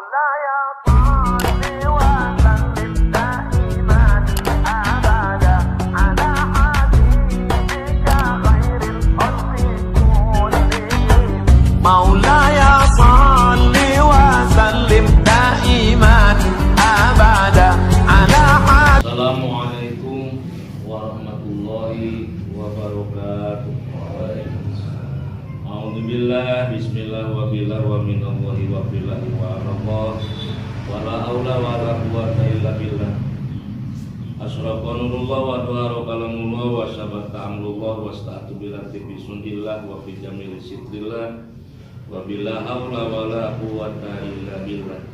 مولاي صل وسلم دائما أبدا على حبيبك خير الخلق كلهم. مولاي صل وسلم دائما أبدا على حبيبك. Assalamualaikum warahmatullahi wabarakatuh. A'udzubillah, bismillah wa billah wa minallahi wa billahi wa Allah wa la haula wa la quwwata illa billah. Asraqa nurullah wa dhuhara kalamullah wa sabata amrullah wa sta'atu bilati bi sundillah wa fi jamil sitrillah wa billah haula wa la quwwata illa billah.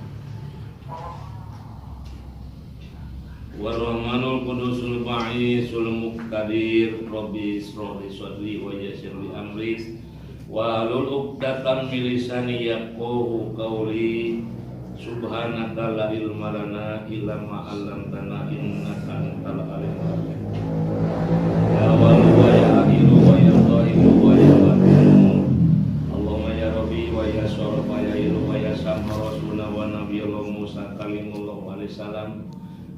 Warahmanul qudusul ba'isul muqtadir. Rabbi israh li sadri wa yassir li amri wa hlul 'uqdatam min lisani yafqahu qawli. Subhanaka la ilma lana illa ma 'allamtana innaka antal alimul hakim. Ya walu wa ya akhiru wa ya zahiru wa ya batinu. Allahumma ya Rabbi wa ya Syarafa ya ilu wa ya samma rasulna wa nabiyallahu Musa kalimullah alaihi salam.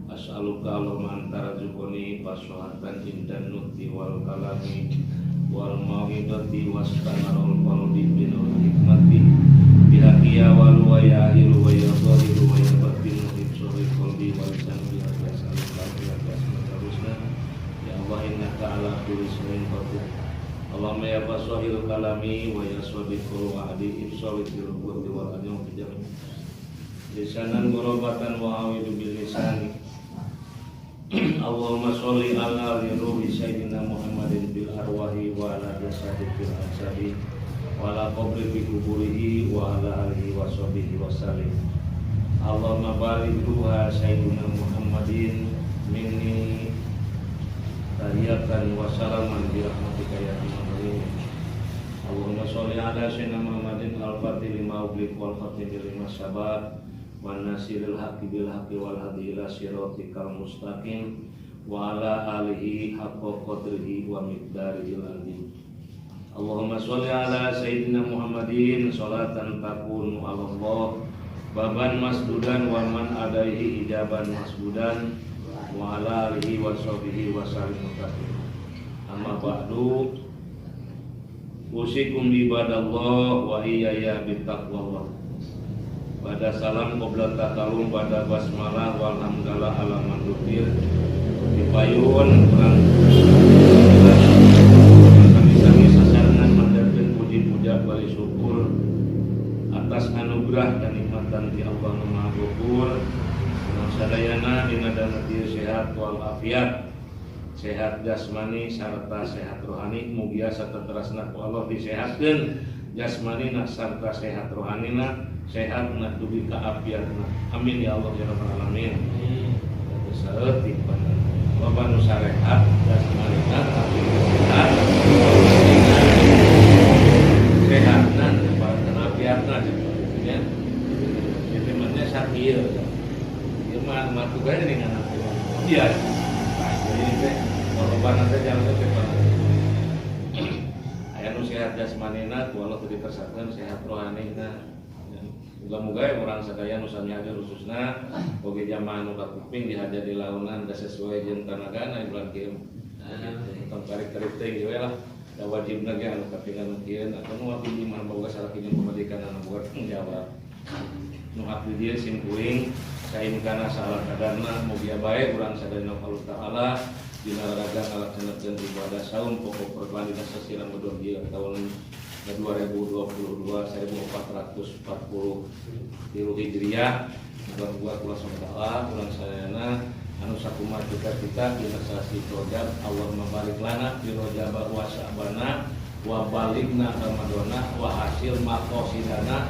As'aluka Allahumma anta razukuni fasuhatan indan nuti wal kalami wal mau'idati wastanarul qalbi bil hikmati bihaqi ya walu wa ya ahiru wa ya zahiru wa ya batinu ibsuri qalbi wal lisan bi as'aluka bi asmaul husna. Ya Allah innaka ala kulli syai'in qadir. Allahumma ya fasahil kalami wa ya sadiqul wa'di ibsawil qurbi wal ajam fi jami lisanan ghurabatan wa awidu bil lisani. Allahumma sholli ala ruhi sayyidina Muhammadin bil arwahi wa ala jasadi fil ajsadi wa ala qabri fi kuburihi wa ala alihi wa sahbihi wa sallim. Allahumma barik ruha sayyidina Muhammadin minni tahiyatan wa salaman bi rahmatika ya arhamar rahimin. Allahumma sholli ala sayyidina Muhammadin al-fatih lima ughliq wal khatim lima sabaq wan nasiril haqqi bil haqqi wal hadi ila siratikal mustaqim wa ala alihi haqqa qadrihi wa miqdarihil azim. Allahumma sholli ala sayyidina Muhammadin sholatan takunu ala Allah baban masdudan wa man adaihi ijaban masdudan wa ala alihi wa sahbihi wa sallim taslima. Amma ba'du. Usikum ibadallah wa iyaya bittaqwallah. Pada salam qabla takalum pada basmalah wal hamdalah ala mandukir dipayun kurang sami-sami sasarengan manjatkeun puji-puja bali syukur atas anugerah dan nikmatan ti Allah nu Maha Luhur. Urang sadayana dina dana sehat wal afiat, sehat jasmani sarta sehat rohani. Mugia sateterasna ku Allah disehatkeun jasmanina sarta sehat rohanina, sehat na dugi ka afiatna. Amin ya Allah ya rabbal alamin. Saeutik loba nu sarehat jasmanina tapi sehat sehatna bahkan afiatna ya. Jadi mah sakieu ieu mah matu gae dengan biasa. Jadi teh korban teh jangan teh aya nu sehat jasmanina ku Allah teu dikersakkeun sehat rohanina. Muga-muga ya urang sadaya nu sami hadir khususna oge jamaah nu kakuping dihajar di launan da sesuai jeung tanagana bulan kieu. Tong tarik-tarik teh we lah. Da wajibna ge anu kapingan nu kieu atau nu abdi mah boga salaki jeung pamajikan anu boga tanggung jawab. Nu abdi dieu sim kuring sain kana salah kadarna mugia bae urang sadaya Allah taala dina raga ngalaksanakeun ibadah saum pokok perban dina sasi Ramadan ieu tahun 2022 1440 Hijriah. Muga-muga kula taala urang sadayana anu sakumaha cita-cita dina sasi Rajab Allahumma barik lana fi Rajab wa Sya'bana wa balighna Ramadana wa hasil maqasidana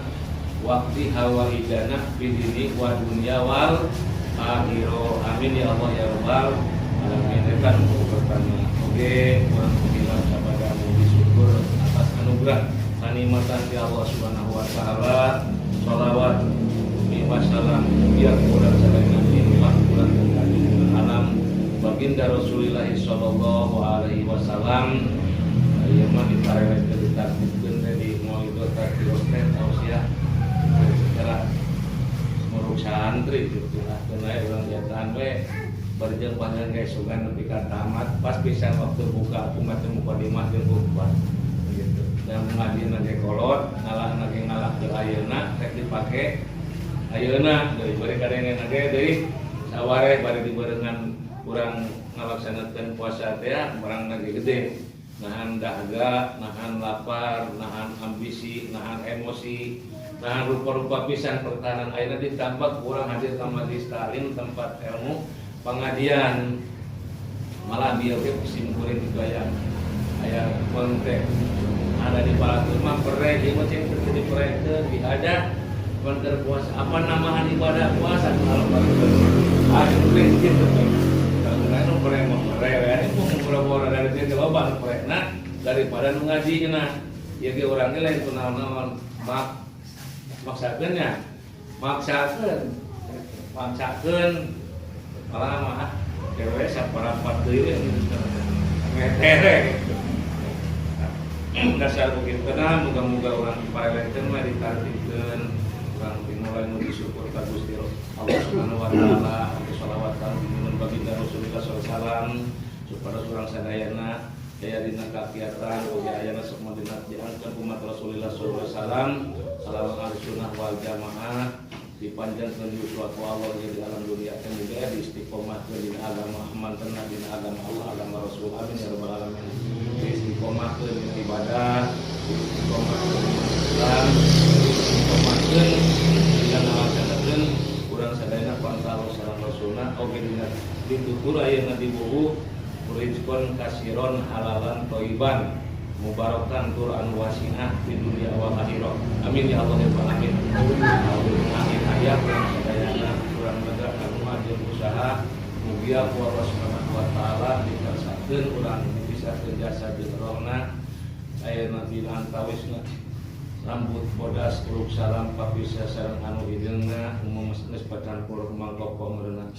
waqti hawaijana fi dini wa dunya wal akhirah. Amin ya Allah ya rabbal alamin. Kan untuk pertama oge urang bilang sapada mugi syukur atas anugerah kanikmatan ti Allah Subhanahu wa taala. Shalawat wa salam biar kurang sadayana limpah kurang kanjeng alam baginda Rasulullah sallallahu alaihi wasallam. Ieu mah diparelehkeun ditartibkeun teh di maulid teh tausiah secara Santri gitu lah, keun urang nyataan we barjang panjang ge sugan nepi ka tamat, pas pisan waktu buka aku maca mukadimah jeung khutbah gitu. Dan ngajina ge kolot, ngalah ge ngalah ke ayeuna rek dipake ayeuna deui, bari kadenge ge deui saware bari dibarengan urang ngalaksanakeun puasa teh barang ge gede, nahan dahaga, nahan lapar, nahan ambisi, nahan emosi, nahan rupa-rupa pisan pertahanan. Ayeuna ditambah kurang hadir ka majelis taklim, tempat ilmu pengajian, malah dia oge simkuring itu aya aya kontek ada di palatur mah pere ieu mah cing teu diperekeun diaja pan keur puasa apa namahan ibadah puasa kalau aduh gitu. Kalau nu pere mah pere we, itu boro-boro dari dia loba nu perena daripada nu ngajina. Ieu ge urang ge lain kunaon-naon, mak maksakeun nya, maksakeun maksakeun malah mah cewek saparapat deui we gitu ngetere gitu. Dasar begitu nah, moga-moga urang diparelehkeun mah, ditartibkeun urang dimulai muji syukur ka Gusti Allah Subhanahu wa taala, shalawat kanu junjungan baginda Rasulullah sallallahu alaihi wasallam supaya urang sadayana daya dina kakiatan oge ayana sok dina diangkat umat Rasulullah sallallahu alaihi wasallam, salam ahli sunnah wal jamaah, dipanjangkeun yuswa ku Allah di alam dunia teh, muga di istiqomahkeun dina agama, mantena dina agama Allah, agama Rasul, amin ya rabbal alamin. Istiqomahkeun dina ibadah, istiqomahkeun dina Islam, istiqomahkeun dina ngalaksanakeun urang sadayana pantalo sareng Rasulna oge dina ditutur ayeuna dibuhu rizqon kasiron halalan thayyiban mubarakan tur anu wasi'ah di dunia wal akhirah, amin ya Allah ya rabbal alamin. Akhir hayat urang sadayana urang negak ka jeung usaha, mugia ku Allah Subhanahu wa taala dikersakeun urang dipisahkeun jasa jeung rohna ayeuna dina antawisna rambut bodas uruk salam papisah sareng anu hideungna, umum geus pacampur mangkoko meureunna.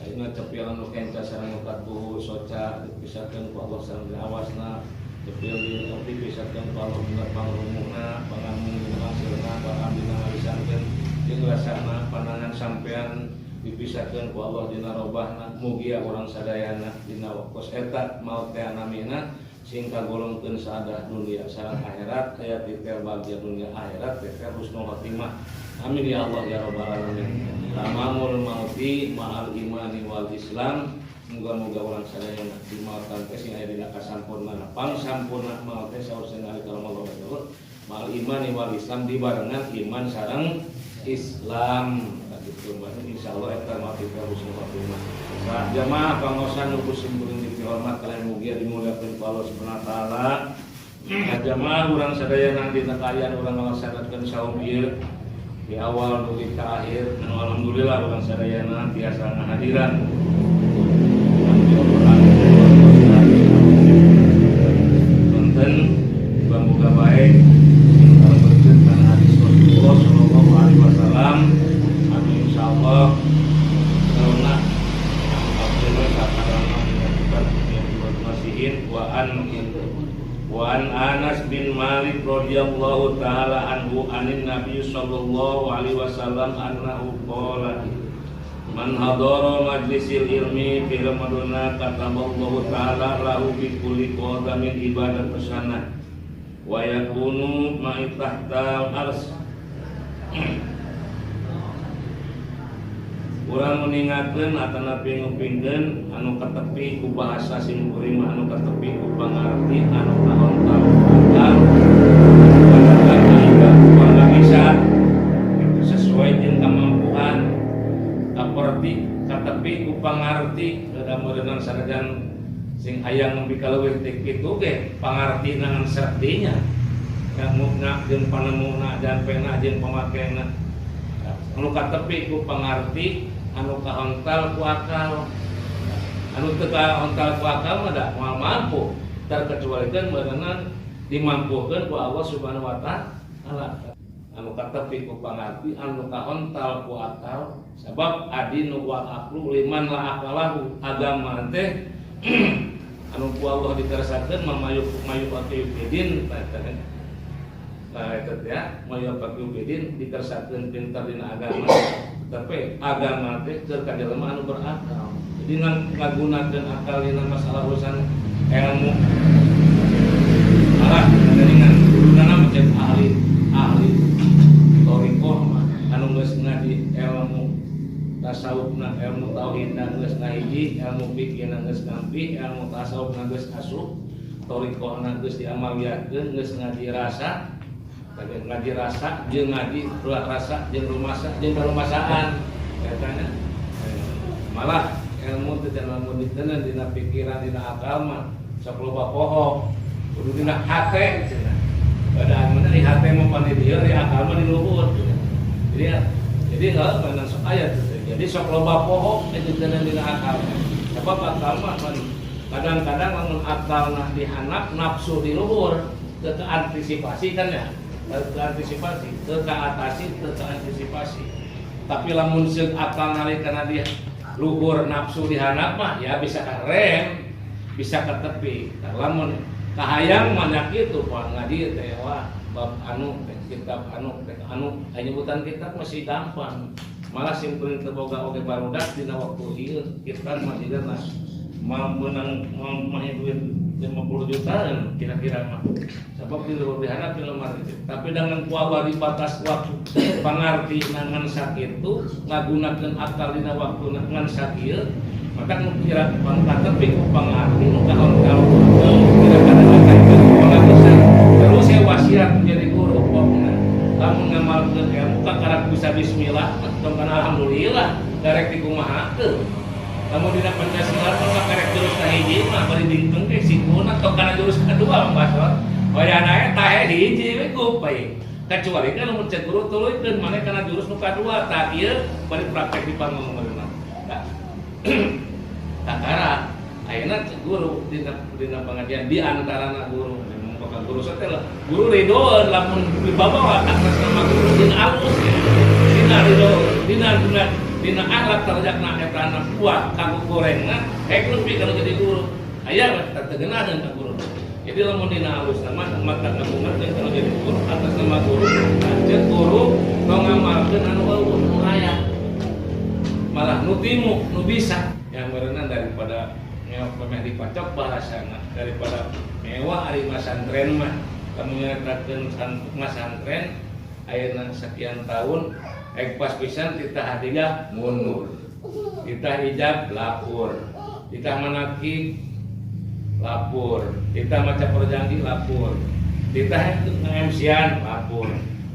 Ayeuna cepil anu kenca sareng nu katuhu soca dipisahkeun ku Allah sareng diawasna, cepil dipisahkeun ku Allah dina pangrumuhna, pangamung dina hasilna, paham dina ngalisankeun jeung rasana pandangan sampean, dipisahkeun ku Allah dina robahna. Mugia urang sadayana dina waktos eta maut teh namina sing kagolongkeun saadah dunia sareng akhirat, aya titel bagja dunia akhirat, titel husnul khotimah, amin ya Allah ya rabbal alamin. Tamamul mauti ma'al imani wal islam. Muga-muga urang sadayana di mautan teh sing aya dina kasampurnaan, pangsampurna maut teh saur Sayyidina Ali karamallahu wajhahu ma'al imani wal islam, dibarengan iman sareng Islam gitu. Insyaallah eta maut titel husnul khotimah. Saat jamaah pangosan nu ku simkuring dipihormat kalian mugia dimuliakeun ku Allah Subhanahu wa taala. Jamaah urang sadayana dina kaayaan urang ngalaksanakeun saum ieu di awal dugi ka akhir, anu alhamdulillah urang sadayana tiasa ngahadiran anu diobrolan. Konten muga-muga bae sing kalebetkeun kana hadis Rasulullah sallallahu alaihi wasallam, anu insyaallah tauna alhamdulillah sakarana dina kitab Masihin. Wa an Anas bin Malik radhiyallahu taala anhu anin Nabi sallallahu alaihi wasallam annahu qala man hadara majlisil ilmi fi ramadana kataballahu taala lahu bi kulli qadamin ibadah sanah wa yakunu ma'i tahta ars. Urang meningatkeun atanapi ngupingkeun anu katepi ku bahasa simkuring mah anu katepi ku pangarti, anu kahontal akal, anu bisa itu sesuai jeung kemampuan, kaperti katepi ku pangarti da meureunang sanajan sing hayang nempi kaleuwih ti kitu ge pangarti ngan sertinya mukna jeung panemuna dan pena jeung pamakena, anu katepi ku pangarti, anu kahontal ku akal. Anu teu kahontal ku akal mah da moal mampu, terkecualikeun beuneunan dimampukeun ku Allah Subhanahu wa taala. Anu katepi ku pangarti, anu kahontal ku akal, sabab adinu wal aqlu liman la aqalahu. Agama teh anu ku Allah dikeresakeun mamayuk mayuk bidin. Nah, eta teh ya mayuk bidin dikeresakeun pintar dina agama. Tapi agama teh keur ka jelema anu berakal. Jadi ngagunakeun akal dina masalah urusan ilmu. Malah dengan guruna mah cek ahli ahli thoriqoh mah anu geus ngaji ilmu tasawufna, ilmu tauhidna geus ngahiji, ilmu fikihna geus ngampi, ilmu tasawufna geus asup, thoriqohna geus diamalkeun, geus ngaji rasa, ngaji rasa jeung ngaji rasa jeung rumasa jeung karumasaan eta nya. Malah ilmu teh lamun diteundeun dina pikiran dina akal mah sok loba poho, kudu dina hate cenah. Padahal mana di hate mah pan di dieu, di akal mah di luhur cenah. Jadi enggak mana sok aya teh. Jadi sok loba poho teh diteundeun dina akal. Sebab akal mah pan kadang-kadang lamun akalna dihandap nafsu di luhur teu antisipasi kan ya. Teu antisipasi, teu kaatasi, teu antisipasi. Tapi lamun seug akal nalikana di luhur nafsu dihandap mah ya bisa rem, bisa ke tepi. Nah, lamun kahayang mah nya kitu pan ngaji teh wah bab anu teh kitab anu teh anu aya nyebutan kitab masih gampang. Malah simpeun teu boga oge barudak dina waktu ieu kitab mah jiga mah menang mah duit 50 jutaan kira-kira mah. Sebab di luhur dihandap di lemar itu. Tapi dengan kuawa di batas waktu pangarti ngan sakitu ngagunakeun akal dina waktu ngan sakieu maka nu kira pangkatepi ku pangarti nu kahon kalau kira kada itu pola bisa. Terus saya wasiat menjadi guru pokokna lamun ngamalkeun ilmu kakarak bisa bismillah tong kana alhamdulillah darek dikumahakeun. Lamun dina Pancasila mah karek jurus kahiji mah bari dingteng ge sikuna tong kana jurus kedua mah basor. Wayahna eta tahe hiji we kupai. Kecuali kan lamun cek guru tuluykeun maneh kana jurus nu kadua tah ieu bari praktek di panggung mah. Nah, kakara ayeuna cek guru dina dina pengajian di antarana guru memang bakal guru setel guru ridho lamun dibawa atas nama guru dina alus dina ridho dina dina dina akhlak terjakna eta anak buah kanggo gorengna hek lebih kalau jadi guru aya we teu geunaheun ka guru. Jadi lamun dina alus nama mata ngagungan kalau jadi guru atas nama guru lanceuk guru tong ngamalkeun anu eueuh nu aya malah nu timu nu bisa yang berenang daripada mewah dipacok bahasana daripada mewah ari masantren mah kamu nyaritakeun masantren ayeuna sekian tahun ek pas pisan titah hadiah mundur, titah ijab lapor, titah manakib lapor, titah maca perjanji lapor, titah nge-MC-an lapor.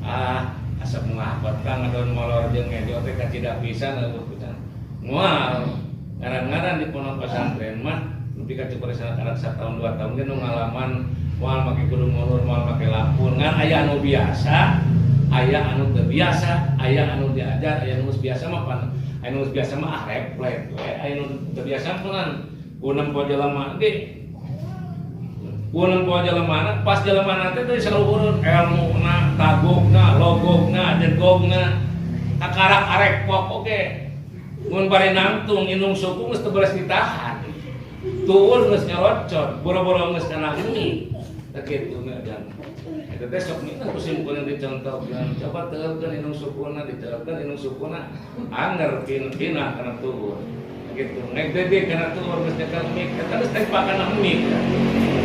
Ah asa mengahpat kang ngadon molor jeung ngejo teh kacida pisan eueuh pisan moal ngaran-ngaran di pondok pesantren mah nepi ka cukur anak satahun 2 tahun ge nu ngalaman moal make kudu molor moal make lapor ngan aya anu biasa aya anu teu biasa aya anu diajar aya nu geus biasa mah pan aya nu geus biasa mah ah refleks we aya nu teu biasa mah ku nempo jelema ge ku nempo jelema pas jelema teh teh saluhureun elmuna tagogna logogna jegogna kakarak arek pok oge mun bari nangtung indung suku geus teu beres ditahan tuur geus nyerocot boro-boro geus kana mie teh kitu nya. Eta teh sok minang ku simkuring dicontohkeun coba teukeun indung sukuna diteulkeun indung sukuna anger pina kana tuur gitu nek dede kana tuur geus nyekel mie eta geus tempak kana mie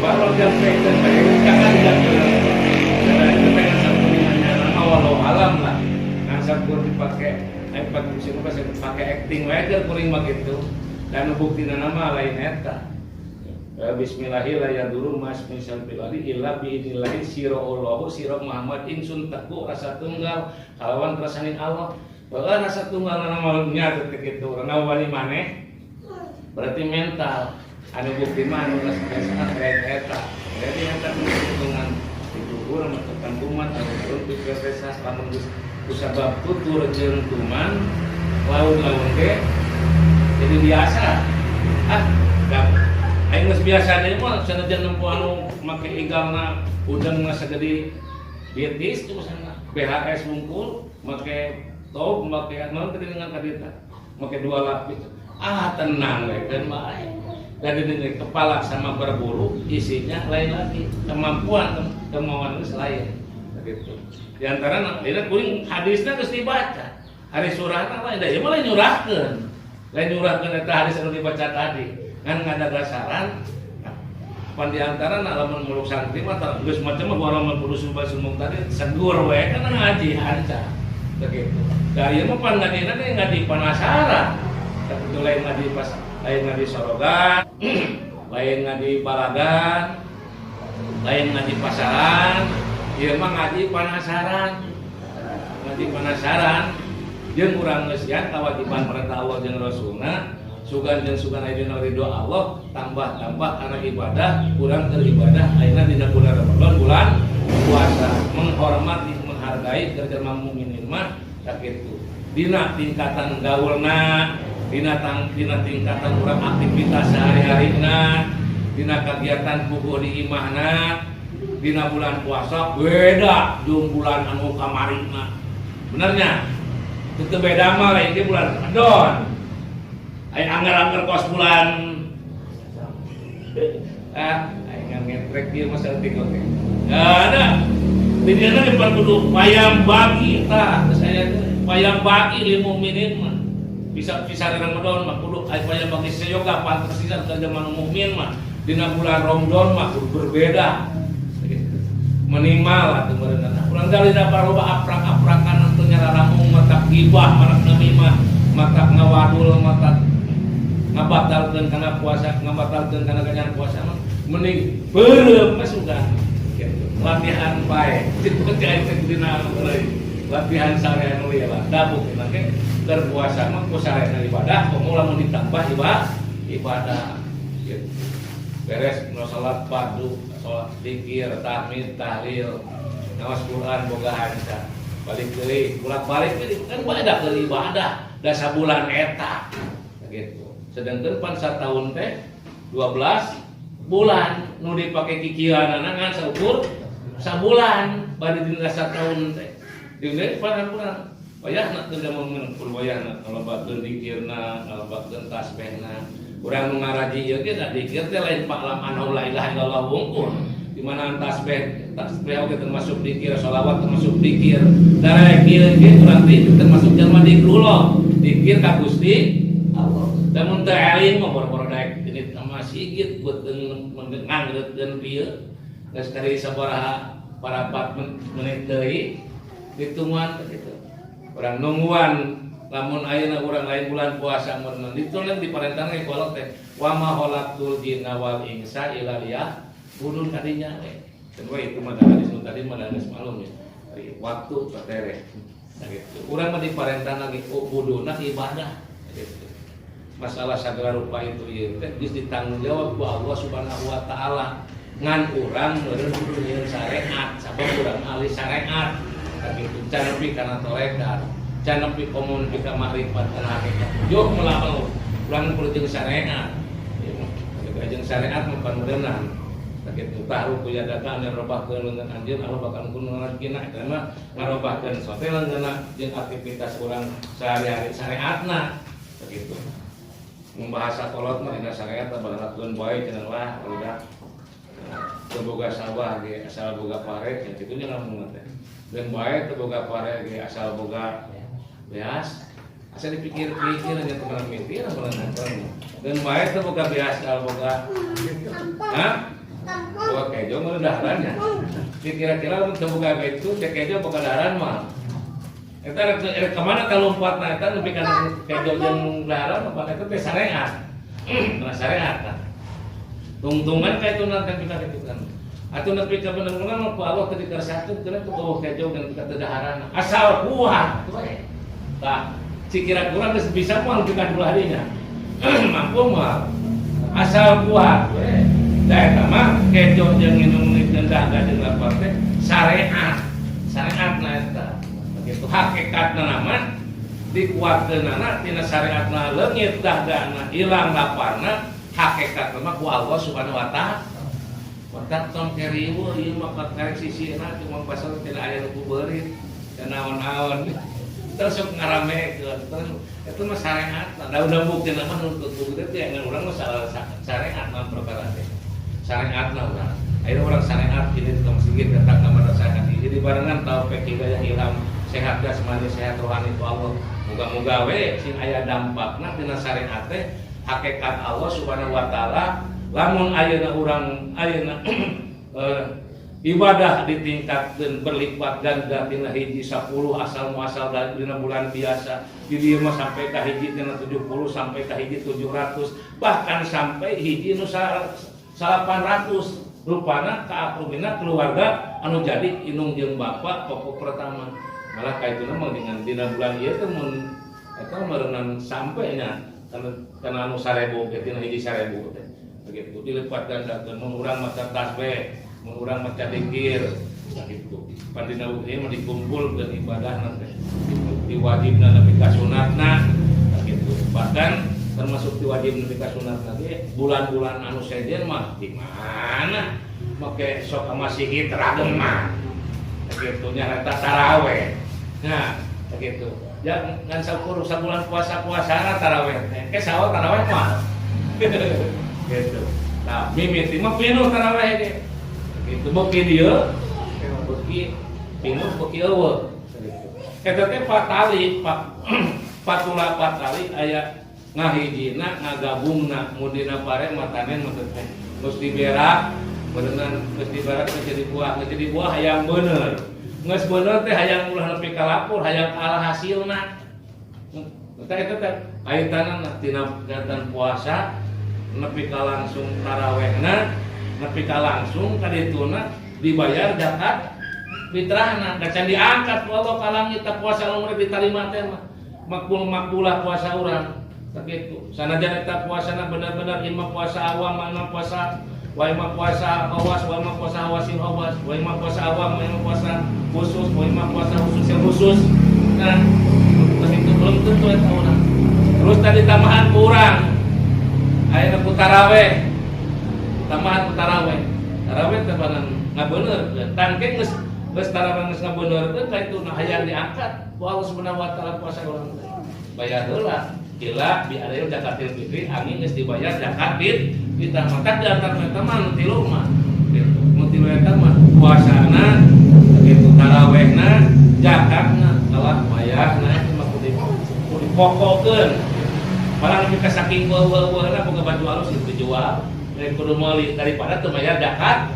baru diampekkeun bae jangan diampekkeun karena itu teh kan sakuringannya nama walau alam lah ngan sakur dipake pake musim apa pakai acting wae keur kuring mah gitu dan buktina nama lain eta. Bismillahi la yaduru mas misal bilali illa biidnillahi siro Allahu siro Muhammad ingsun teku rasa tunggal kalawan rasanin Allah. Bahwa rasa tunggal nama nya teh kitu urang wali maneh berarti mental anu bukti mah anu geus biasa lain eta. Jadi eta hitungan ditukur sama tekan kuman anu turun pikir teh lamun geus kusabab tutur jeung tuman laun-laun ge jadi biasa ah gak aing geus biasa deui mah sanajan nempo anu make igalna udang mah sagede betis tuh sana BHS wungkul make top make naon teh dengan kadita make 2 lapis ah tenang we kan mah dari dengan kepala sama berburu isinya lain lagi kemampuan kemauan itu lain gitu di antara ini kuring hadisnya geus dibaca. Ari surahna lain da ieu mah lain nyurahkeun. Lain nyurahkeun eta hadis anu dibaca tadi. Ngan ngadadasaran pan di antara lamun muluk santri mah geus macam mah lamun kudu suba sumung tadi segur we kan ngaji hanca. Begitu. Da ieu mah pan ngajina teh ngaji penasaran. Tapi itu lain ngaji pas lain ngaji sorogan, lain ngaji balagan, lain ngaji pasaran, ieu mah ngaji penasaran. Ngaji penasaran jeung urang ngeusian kewajiban perintah Allah jeung Rasulna, sugan jeung sugan aya dina ridho Allah, tambah-tambah karena ibadah, urang keur ibadah ayeuna dina bulan Ramadan, bulan puasa, menghormati, menghargai keur jelema mukminin mah sakitu. Dina tingkatan gaulna, dina tingkatan urang aktivitas sehari-harina, dina kegiatan puguh di imahna, dina bulan puasa beda jeung bulan anu kamarina. Benernya? Itu beda mah lain di bulan Ramadan. Aya anggar-anggar kos bulan aing ngetrek ieu mah saeutik oge. Ada. Di dieu di kudu wayang bagi tah, geus aya wayang bagi lil mukminin mah. Bisa bisa Ramadan mah kudu aya wayang bagi seyoga pantes pisan ka zaman mukmin mah. Dina bulan Ramadan mah kudu berbeda. Minimal atuh meureunna. Urang dalina loba aprak-aprakan atuh nyararamung matak gibah matak namimah, matak ngawadul, matak ngabatalkeun kana puasa, ngabatalkeun kana ganjaran puasa mah mending beureum mah sugan. Gitu. Latihan bae. Itu teh teh dina latihan sare anu ieu lah. Da buktina ge keur puasa mah ku sarena ibadah, komo lamun ditambah ibadah. Gitu. Beres nu salat fardu, salat zikir, tahmid, tahlil, ngaos Quran boga hanca. Balik deui, bolak-balik deui kan beda keur ibadah da sabulan eta. Gitu. Sedangkan pan sataun teh 12 bulan nu dipake kikieuanana ngan saukur sabulan bari dina sataun teh. Dina pan kurang. Wayahna teu mun wayahna ngalobakeun zikirna, ngalobakeun tasbihna. Urang nu ngaraji ieu ge da zikir teh lain fa'lam annahu la ilaha illallah wungkul. Di mana tasbih, tasbih oge termasuk zikir, sholawat termasuk zikir. Darek ieu ge urang teh termasuk jalma zikrullah. Zikir ka Gusti Allah. Da mun teu eling mah boro-boro daek ini ka masjid beuteung ngangreutkeun pieu. Geus kari sabaraha parapat menit deui ditungguan teh kitu. Urang nungguan lamun ayeuna urang lain bulan puasa mun ditulis diparentahna ku Allah teh wa ma khalaqtul jinna wal insa illa liya'budun kadinya we. Dan we itu mah hadis nu tadi mah geus malum ya. Ari waktu patere. Nah gitu. Urang mah diparentahna ge ubuduna ibadah gitu. Masalah segala rupa itu ieu teh geus ditanggung jawab ku Allah Subhanahu wa taala. Ngan urang meureun kudu nyieun syariat, sabab urang ahli syariat. Sakitu can nepi kana tarekat, can nepi komun nepi ka makrifat kana hakikat. Jauh melamun urang kudu jeung syariat. Ieu jeung syariat mah pan meureunnan. Sakitu tahru ku yadaka anu robahkeun leungeun anjeun Allah bakal kudu ngarajina eta mah ngarobahkeun sote leungeunna jeung aktivitas urang sehari-hari syariatna. Sakitu. Membahasa kolot mah dina syariat bakal bae cenah lah udah. Teu boga sawah ge asal boga pare cenah kitu nya ngomong teh. Dan bae teu boga pare ge asal boga beas. Asa dipikir-pikir nya teman mikir apa nonton. Dan bae teu boga beas asal boga. Hah? Boga kejo mah daharannya. Dikira-kira lamun teu boga itu teh kejo boga daharan mah. Eta rek ka mana kalumpatna eta nepi ka kejo jeung daharan apa eta teh syariat. Nah syariat tah. Tungtungan ka itu nanti kita gitu kan. Atau nepi ka bener-bener mah ku Allah teu dikersakkeun kana teu boga kejo dan teu daharan. Asal kuat we. Tah, cikira kurang geus bisa moal nepi ka dua harinya. Mampu moal. Asal kuat we. Da eta mah kejo jeung nginum jeung dahaga jeung lapar teh syariat. Syariatna eta. Begitu hakikatna mah dikuatkeunana tina syariatna leungit dahagana hilang laparna hakikatna mah ku Allah Subhanahu wa taala. Watak tong keriweuh ieu mah karek sisina cuma pasal tidak aya nu beurit dan naon-naon. Terus sok ngaramekeun terus itu mah syariat. Da udah buktina mah nuntut bukti teh ngan urang mah salah syariat mah perkara teh. Syariatna urang. Akhirnya orang syariat ini ke masjid datang ke madrasah ngaji. Jadi barengan taufik hidayah ilham sehat jasmani sehat rohani ku Allah. Muga-muga we sing aya dampakna tina syariat teh hakikat Allah Subhanahu wa taala lamun ayeuna urang ayeuna ibadah ditingkatkeun berlipat ganda tina hiji 10 asal muasal dina bulan biasa di dieu mah sampai ka hiji tina 70 sampai ka hiji 700 bahkan sampai hiji nu 800 rupana kaaprumina keluarga anu jadi indung jeung bapak pokok pertama malah kaituna mah dengan dina bulan ieu teh mun eta meureunan sampai nya kana anu 1000 ge tina hiji 1000 teh begitu dilipat gandakeun mun urang maca tasbih mun urang maca dikir gitu pan dina ieu mah dikumpulkeun ibadahna teh diwajibna nepi ka sunatna gitu bahkan termasuk diwajib nepi ka sunatna ge bulan-bulan anu sejen mah di mana make sok masih teragem mah gitu nya eta taraweh nah begitu ya ngan saukur sabulan puasa-puasana taraweh teh ke sawa taraweh mah gitu nah mimiti mah pinuh taraweh ge gitu beuki dieu beuki pinuh beuki eueuh gitu eta teh patali patula patali aya ngahijina ngagabungna mun dina pare matanen maksud teh geus diberak berenang geus diberak geus jadi buah geus jadi buah hayang bener geus bener teh hayang ulah nepi ka lapur hayang kalah hasilna eta eta teh kaitanna tina kegiatan puasa nepi ka langsung tarawehna nepi ka langsung ka dituna dibayar zakat fitrahna da can diangkat ku Allah ka langit tah puasa nu diterima teh mah makbul makbulah puasa urang sakitu sanajan eta puasana bener-bener imah puasa awam imah puasa wa imah puasa awas wa imah puasa awasin awas wa imah puasa awam wa imah puasa khusus wa imah puasa khusus yang khusus nah itu belum tentu eta urang terus tadi tambahan kurang ayeuna ku taraweh tambahan ku taraweh taraweh teh banan ngabenerkeun tangke geus geus taraweh geus ngabenerkeun ka itu nah hayang diangkat ku Allah Subhanahu wa taala puasa urang teh bayar heula gila bi adail zakatil fitri angin geus dibayar zakat fitrah maka di antara eta mah nu tilu mah gitu nu tilu eta mah puasana gitu tarawehna zakatna kalah bayarna eta mah kudu dipokokeun malah nepi ka saking eueuh-eueuhna boga baju alus itu dijual dari kudu meuli daripada teu bayar zakat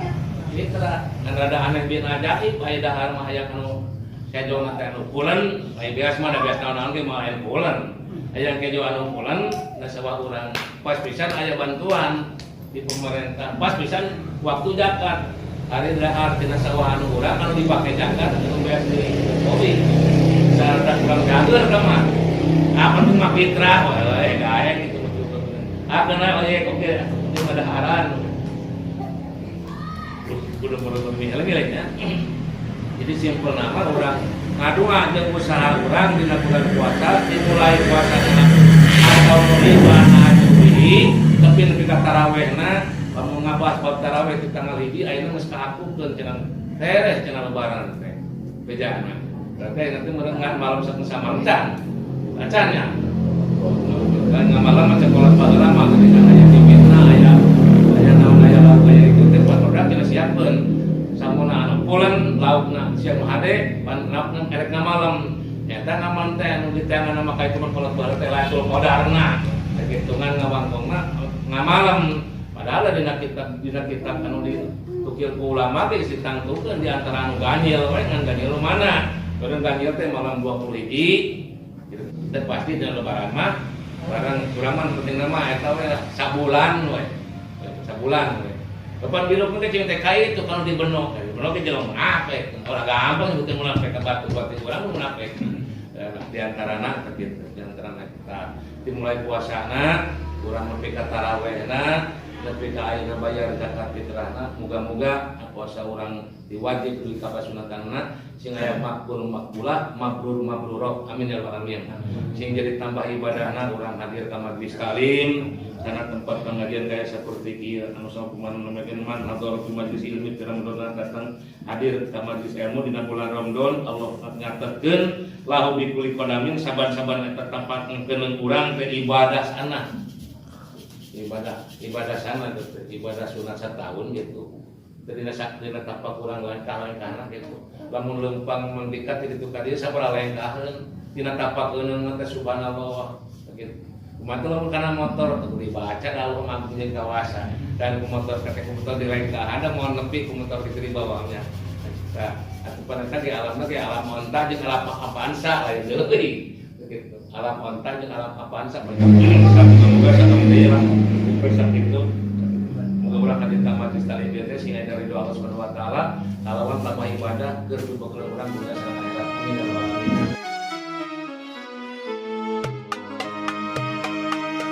fitrah ngan rada aneh bin ajaib aya dahar mah hayang anu kejo teh anu pulen aya biasa mah da biasa naon-naon ge mah aya pulen hayang kejo anu pulen da sawah urang pas pisan aya bantuan di pemerintah pas pisan waktu zakat hari dahar tina sawah anu urang anu dipake zakat anu beas di Jokowi sarta kurang jager ka mah apa tuh mah fitrah wae gae gitu ah kena oye oke itu mah daharan kudu kudu milih-milihnya. Jadi simpel nama orang ngadua jeung usaha urang dina bulan puasa dimulai puasa atau lima ajuhi tapi nepi ka tarawehna lamun ngabahas bab taraweh di tanggal hiji ayeuna geus kaakukeun cenah beres cenah lebaran teh bejana berarti nanti ngan malam samangcan acan nya kan ngamalam macam kolot baheula mah ketika aya dimitna aya aya naon aya lauk aya itu teh batur cenah siapkeun samuna anu pulen laukna siang nu hade pan laukna erek ngamalam nyata ngaman teh anu diteangan mah ka itu mah kolot baheula teh Lailatul Qadarna kitu ngan ngawangkongna ngamalam padahal dina kitab anu ditukil ku ulama teh geus ditangtukeun di antara anu ganjil we ngan ganjil mana Kadang ganjil teh malam 20 hiji gitu. Dan pasti dina lebaran mah barang urang mah penting mah eta we sabulan we sabulan we. Kapan biluk teh cing teh kai itu kalau dibenok, dibenok ge jelema munafik. Ora gampang nyebutin munafik ka batu-batu urang munafik. Di antarana kitu, di antarana kita dimulai puasana, urang nepi ka tarawehna, nepi ka ayeuna bayar zakat fitrahna, muga-muga puasa urang diwajib dugi ka pasunatanna sing aya makbul makbulah, mabrur mabrurah. Amin ya rabbal alamin. Sing jadi tambah ibadahna urang hadir ka majelis taklim karena tempat pengajian kayak seperti ieu anu sama kumaha namakeun man hadar fi majelis ilmi pirang datang hadir ka majelis ilmu dina bulan Ramadan Allah nyatetkeun lahu bi kulli qadamin saban-saban eta tempat ngkeun urang teh ibadah sana ibadah ibadah sana gitu ibadah sunat setahun gitu jadi dina tapak urang lengkah-lengkahna gitu lamun leumpang mendikat di ditu ka dieu sabaraha lengkaheun. Tina tapak eungeun teh, subhanallah gitu. Kumaha teh lamun kana motor tuh dibaca lalu manggung jeung kawasa dan ku motor kata ku motor dilengkahan da moal nepi ku motor kitu di bawahnya. Nah, atuh pada di alamna ge alam onta jeung alam Avanza lain deui gitu. Alam onta jeung alam Avanza. Moga-moga sakam deui lah sakitu. Moga urang hadir ka majelis taklim teh sing aya ridho Allah Subhanahu wa taala, kalawan tambah ibadah keur bebekel urang dunia.